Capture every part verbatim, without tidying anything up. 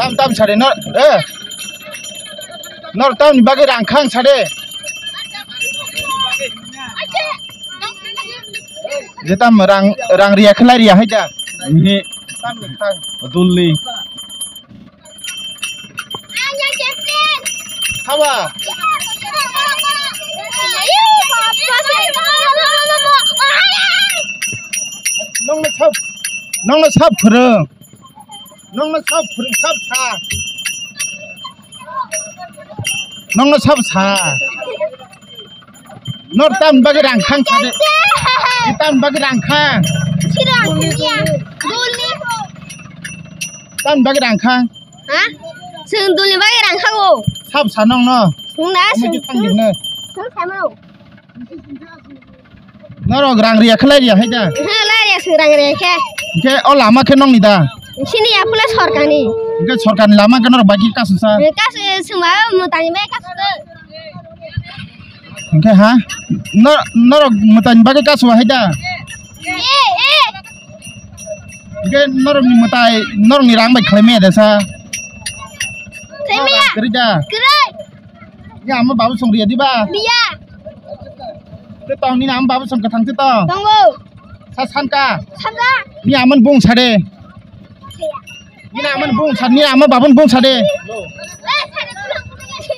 Tam tam sade nor, eh. Nor tamni bagwi rang khang sade. Je tam rang, rang riya khlai riya hai da. Ni. Tam khang. Dulni. Hawa. Nongno sab, nongno sab phwrwng. Nongno sab phwrwng, sab sa. Nongno sab sa. Nor tam bagwi rang khang sade. Tam bagwi rang khang. Sirang ya. Dulni. Tam bagwi rang khang. Ha? Sing dulni bagwi rang khago. Sab sa nongno. Nongna sing. Khang dine. Sing samo. Norok rang riya khe lai riya hai da? He, lai riya, sing rang riya khe. Hingke o lama khe nongni da? Sini ya pula sorkarni. Hingke sorkarni lama khe norok bai khe kasu sa? He, kasu, sima mwtani bai kasu. Hingke ha? Nor-, norok mwtani bagwi kasu hai da? E, e. Hingke norokni mwtai, norokni rang bai khlai maya da sa? Khlai maya. Kwrwi da? Kwrwi. Ni ama babu song riya diba? Riya. Te tong ni ama babu song kathang te tong. Tongo. Sa san ka. Sanga. Ni ama bung sade. Ni ama bung sa, ni ama babu bung sade.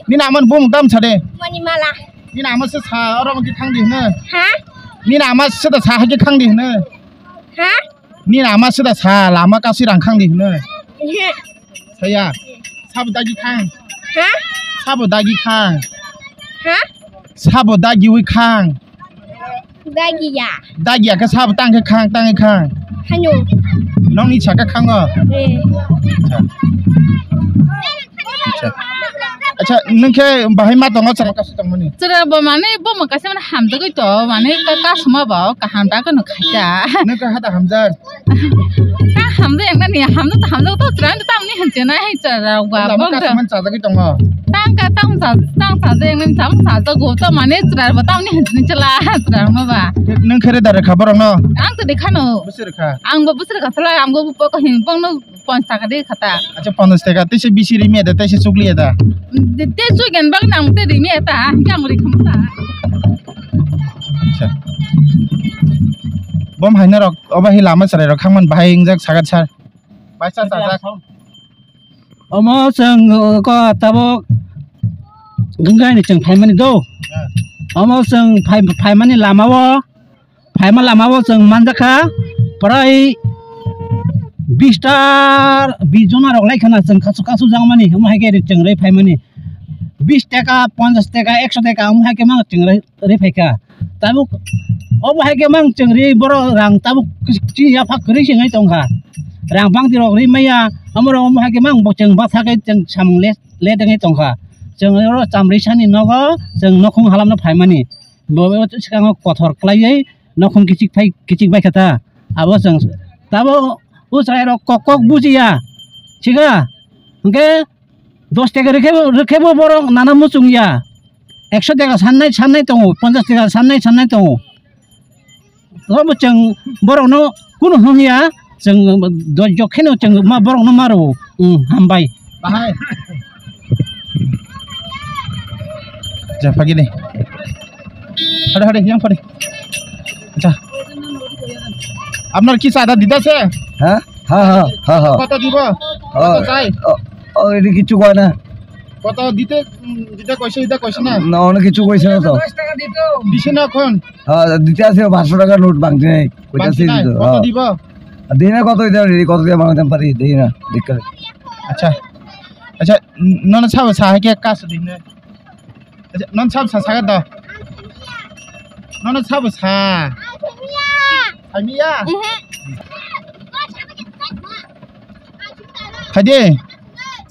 Ni ama bung tam sade. Mani mala. Ni ama se sa oro ki khang di hne. Ha? Ni ama se da sa ha ki khang di hne. Ha? Ni lama sida sa, lama kasi rang khang di hino. Ehe. Saya. Sabo dagi khang. Ha? Sabo dagi khang. Ha? Sabo dagi wi khang. Dagi ya. Dagi ya khe sabo tang khe khang, tang khe khang. Hano. Nong ni saka khango. Eh. Acha. Acha. Acha, nung khe bahai ma tongo chwra kasu tongmani? Chwra bo mane bo ma kaisa mane hamjagwi to, mane ka kasuma ba o kaham da kano khaita. Nung kha hata hamjak? Ta hamjak yang nani hamjak ta hamjak to chwra ta tamni hanche na hai chwra ba. Lama bo kasuma chajagwi tongo. Tang ka tang sa tang sa jeng nang cham sa jago to mane chwra ba tamni hanche ni chwla chwra ma ba. Nung khere da rekha borok no? Ang to dekhano. Bwswk rekha? Ang bo bwswk rekha sala ang bo bo ko hin bong no. Ponchas taka de khata. Acha, ponchas taka, tei se bisi ri meda, tei se chukli da. Te chukli bak nang te ri meda, yang ri kham ta. Acha. Bom haina rok, oba hi lama chwrai rok khangman bahai ingjak sagat sar. Bai sa sajak. Omo chwng ko tabuk gwngai ni chwng phaimani do. Omo chwng phai, phaimani lama o. Phaima lama o chwng manjakha prai bis ta bis jona rok lai khana chwng kasu kasu jangmani omo hai khe chwng rwi phaimani bis taka ponchas taka ekso taka omo hai khe mang chwng rwi phaikha tabuk omo hai khe mang chwng rwi borok rang tabuk chini yapha kwrwi se wngwi tongkha rang bangti rok rwi maya omo rok omo hai khe mang bo chwng bwsa khe chwng samung le le tongwi tongkha chwng oro chamri sani nogo chwng nokhung halamno phaimani. Bo swkango kothor kwlaiwi nokhung kichik phai kichik bai kha ta. Abo chwng tabo o chwrai rok kok kok bujiya. Chikha? Hwnkhe dos taka rwkhebo rwkhebo borok nana muchung ya. Ekso taka sannai sannai tongo, ponchas taka sannai sannai tongo. Obo chwng borokno kunu hwn ya, chwng dojjo kheno chwng ma borokno maro. Hambai. Bahai. Ja, phagini. Hade, hade, yang phade. Ja. আপনার কি চাঁদা দিতেছে? হ্যাঁ? হ্যাঁ, হ্যাঁ, হ্যাঁ, হ্যাঁ। কত দিব? ও, কত চাই? ও, ও, এটা কিচ্ছু কয় না। কত দিতে, উম, দিতে কইছে, এটা কইছে না? না, অনেক কিছু কইছে না তো। দিছে না এখন? হ্যাঁ, দিতে আছে পাঁচশো টাকার নোট ভাঙছে নাই। কইতাছে ভাঙছে নাই। দিত, কত হ্যাঁ। দিব? দিনে কত দিতে পারি, কত দিয়ে ভাঙতাম পারি, দেখি না, দেখতে হবে। আচ্ছা। Acha, nono sabo sa hai khe kasu di hino. Acha, nono sabo sa saga da. Nono sabo sa. Samiya. Phaidi.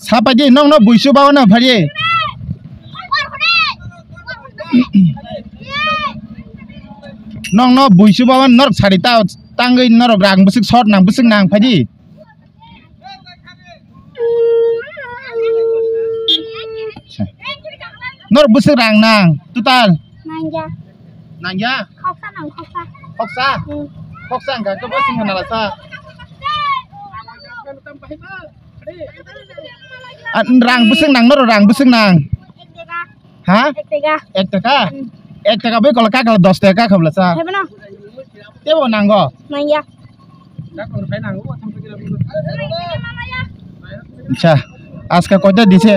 Sa phaidi, nongno buisu bawa na phaidi. Nongno buisu bawa norok sari ta tangwi norok rang bwswk short nang bwswk nang phaidi. Nor bwswk rang nang total? Nangya. Nangya? Khoksa nang khoksa. Khoksa? Hmm. Khoksa wngkha khe bwswk wngkha nalasa? Khoksa. Ah, rang bwswk nang, norok rang bwswk nang? Ha? Ek taka. Ek taka? Hmm. Ek taka bai kola kakla dos taka khabla cha. Hai bono. Tebo nango? Nangya. Acha, আজকে কয়টা দিছে?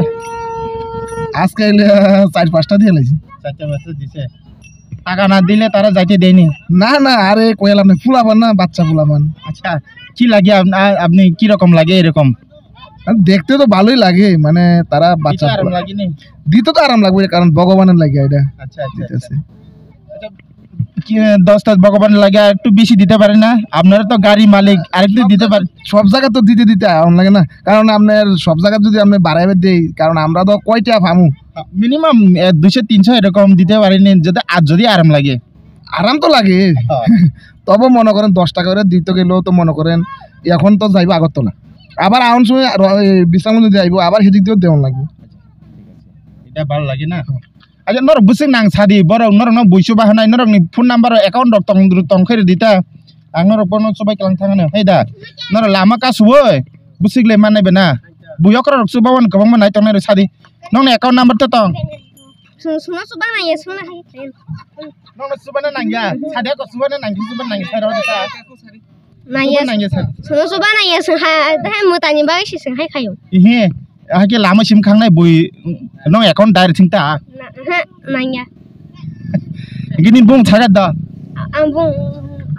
আজকে হইলে চার পাঁচটা দিয়ে লাইছি। চারটা পাঁচটা দিছে। টাকা না দিলে তারা যাইতে দেয়নি? না, না, আরে কইলাম না, ফুলাবান না, বাচ্চা ফুলাবান। আচ্ছা, কি লাগে আপ-, আ-, আপনি কি রকম লাগে এরকম? আর দেখতে তো ভালোই লাগে, মানে তারা দিতে বাচ্চা আরাম ফুলা-, লাগেনি? দিতে তো আরাম লাগবে, কারণ ভগবানের লাগে এটা। আচ্ছা, আচ্ছা, দিতেছে। আচ্ছা। আচ্ছা, কি, দশটা ভগবান লাগে, আর একটু বেশি দিতে পারে না? আপনারা তো গাড়ি মালিক, আর একটু দিতে পারেন। সব জায়গা তো দিতে দিতে আরাম লাগে না, কারণ আপনার সব জায়গা যদি আপনি বাড়াইবে দেই, কারণ আমরা তো কয়টা ফামু? মিনিমাম, এ, দুইশো তিনশো এরকম দিতে পারেনি, যদি, আর যদি আরাম লাগে। আরাম তো লাগে। হ্যাঁ। তবু মনে করেন দশ টাকা করে দিতে গেলেও তো মনে করেন এখন তো যাইবো আগরতলা, আবার আউন সময় আর, এই, বিশ্রাম যদি যাইবো, আবার সেদিক দিয়েও দেওয়ান লাগবে। এটা ভালো লাগে না? হ্যাঁ। Acha, norok bwswk nang sadi, borok norokno buisu bahanai, norokni phone number account rok tong, tong khe rwdi ta. Ang norok bono chubai kwlang thangano. Hei da, norok lama kasuwi, bwswk le mannai bena. Bui okra rok chubawan kwbangma nai tongnai rok sadi. Nokni account number to tong? Sung-, sungno chuba naiya, sungno hai. Nokno chubana nangya, sadi ako chubana nangya, chubana nangya, sadi ako sa. Nangya. Chubana nangya, sadi. Sungno chuba naiya, sung ha, hai mwtani bagwi se sung hai khayo. Ihe, hake lama sim khangnai bui, nong account direct sing ta? Na, ha, nangya. Gini bung thagat da? A-, ang bung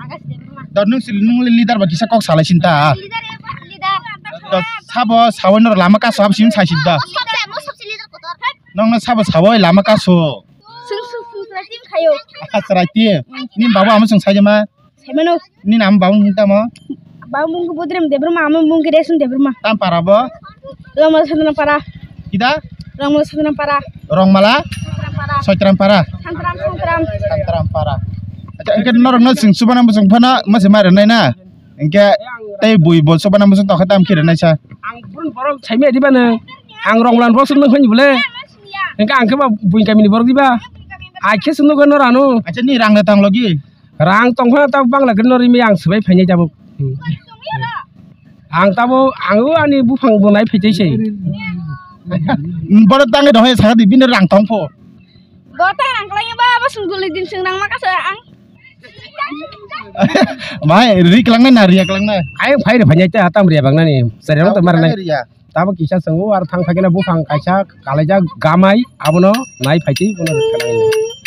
Akash Debbarma. Da nung sil, nung leader ba kisa kok salai sin ta? Leader, leader. Da sabo, sabo nor lama kaso hab sim sai sin da? Mo sabse, mo sabse leader kotor. Nong na sabo, sabo lama kaso. Sung, sung, sung, sung, sung, khayo. Asra ti. Ni baba ama sung sai ma? Saimano. Ni nam bang hung tamo? Bang bung ke Budrem Debbarma, ama bung ke Resun Debbarma. Tam para bo? Rongmala Santram para. Kita? Rongmala Santram para. Rongmala? Santram para. Santram para. Santram, Santram. Santram para. Acha, engke norok no sing subana musung phana mase mare nai na? Engke tei bui bo subana musung tokha tam kire nai sa? Ang pun borok saimi di bana. Ang Rongmala borok sung nang khani bole. Engke ang ke ba bui kami ni borok di ba. Ai khe sung nang khani norano. Acha, ni rang na tang logi? Rang tongphano tabuk bangla khe norwi maya ang swbai phainai tabuk. Hmm. Ang tabuk, ang o ani buphang bo nai phaitei se. Bono tangwi rw hai sakha di, bini rang tongpho. Bo ta rang kwlai ba, bo sung duli din sung rang ma kasa ang. Mai ri kwlangnai na riya kwlangnai? Ai phai rw phainai ta tam riya bangnani. Sari rang to mar nai. Riya. Tabuk kisa swngo, aro thang phai khe buphang kaisa kalaijak gamai, abono nai phai twi bono rwkha nai.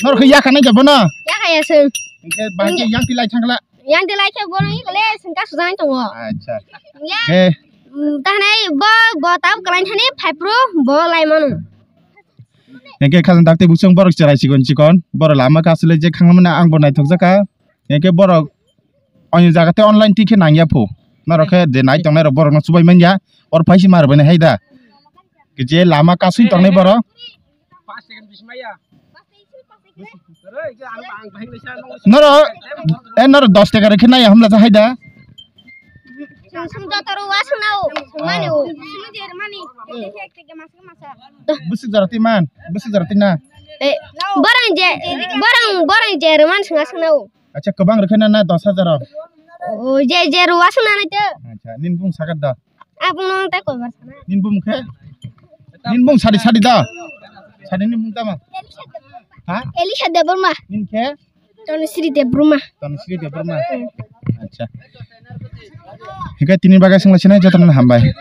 Norok khe yakha nai khe bono? Yakha ya chwng. Hwnkhe bahai khe yang tilai thangla? Yang tilai khe bono ikle sengka sujak tongo. Acha. Ya. He. Mm, tahnai bo, bo tabuk kwlai thani phai phuru bo lai mano. Hwnkhe khajang dakti buchung borok cherai chikon chikon, borok lama kasu le je khangmani ang bo naithok jakha. Hwnkhe borok Ani jaga tei online ticket nangya pho. Norok khe je nai tongnai rok borok no chubai manya. Or phaisi mar bani hai da. Je lama kasui tongnai borok. Norok, eh, norok dos taka rok khe nai hamla hai da. Sum joto ro wa sung nao, sung mani o. Sum jer mani. Bwswk jora twi man, bwswk jora twi na. Eh, borang je, borang, borang je rw man sung asung nao. Acha, kwbang rwkhe na, na dos hajar o? O, je, je rw aswk nanai to. Acha, nini bung sakha da? Abung no tei koibar sana. Nini bung khe? Nini bung sadi, sadi da? Sadi nini bung tamo? Ha? Elisha Debbarma. Nini khe? Tanisri Debbarma. Tanisri Debbarma. Hmm. Acha. Hingke tini bagwi swnglaisina jotono hambai.